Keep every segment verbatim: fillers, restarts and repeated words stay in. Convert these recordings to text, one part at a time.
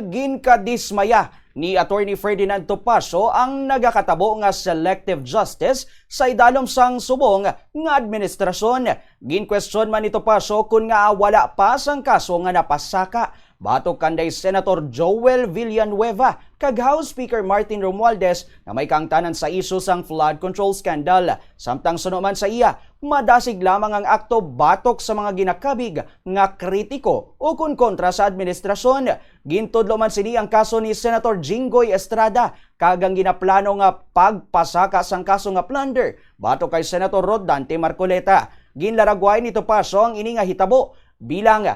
Ginkadismaya ni Attorney Ferdinand Topacio ang nagakatabo nga selective justice sa idalom sang subong nga administrasyon. Ginkwestiyon man ni Topacio kon ngaa wala pa sang kaso nga napasaka batok kanday Senator Joel Villanueva kag House Speaker Martin Romualdez nga may kaangtanan sa isyu sang flood control scandal. Samtang suno man sa iya, madasig lamang ang akto batok sa mga ginakabig nga kritiko ukon kontra sa administrasyon. Gintudlo man sini ang kaso ni Senator Jinggoy Estrada kag ang ginaplano nga pagpasaka sang kaso nga plunder batok kay Senator Rod Dante Marcoleta. Ginlaragway ni Topacio ang ini nga hitabo bilang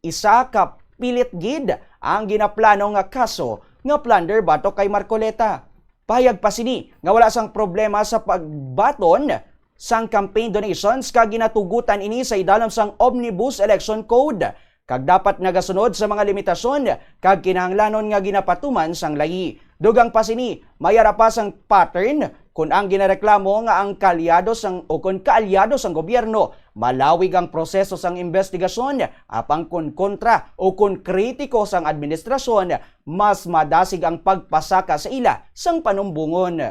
isa ka pilit gid ang ginaplano nga kaso nga plunder batok kay Marcoleta. Pahayag pa sini nga wala sang problema sa pagbaton sang campaign donations kag ginatugutan ini sa idalom sang Omnibus Election Code kag dapat nagasunod sa mga limitasyon kag kinahanglanon nga ginapatuman sang layi. Dugang pa sini, may ara pa sang pattern kon ang ginareklamo nga ang kaalyado sang o kon kaalyado sang gobyerno malawig ang proseso sang investigasyon, apang kon kontra o kon kritiko sang administrasyon, mas madasig ang pagpasaka sa ila sang panumbongon.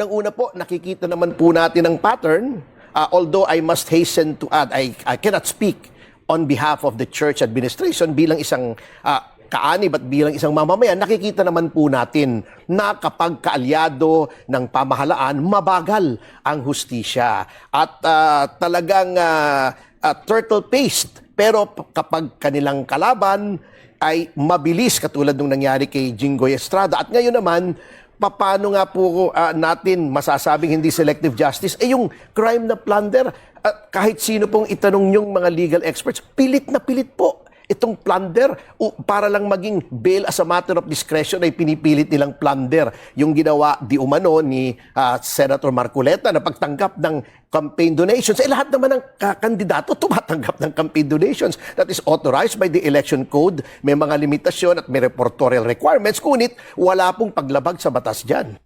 Nang una po, nakikita naman po natin ang pattern. Ah, although I must hasten to add, I, I cannot speak on behalf of the church administration bilang isang ah, kaanib at bilang isang mamamayan. Nakikita naman po natin na kapag kaalyado ng pamahalaan, mabagal ang hustisya. At ah, talagang ah, ah, turtle-paced. Pero p- kapag kanilang kalaban ay mabilis, katulad nung nangyari kay Jinggoy Estrada. At ngayon naman, paano nga po ah, natin masasabing hindi selective justice? Eh, yung crime na plunder, ah, kahit sino pong itanong yung mga legal experts, pilit na pilit po itong plunder, o para lang maging bail as a matter of discretion ay pinipilit nilang plunder yung ginawa di umano ni ah, Senator Marcoleta na pagtanggap ng campaign donations. Eh, lahat naman ng ka- kandidato tumatanggap ng campaign donations. That is authorized by the election code. May mga limitasyon at may reportorial requirements, ngunit wala pong paglabag sa batas dyan.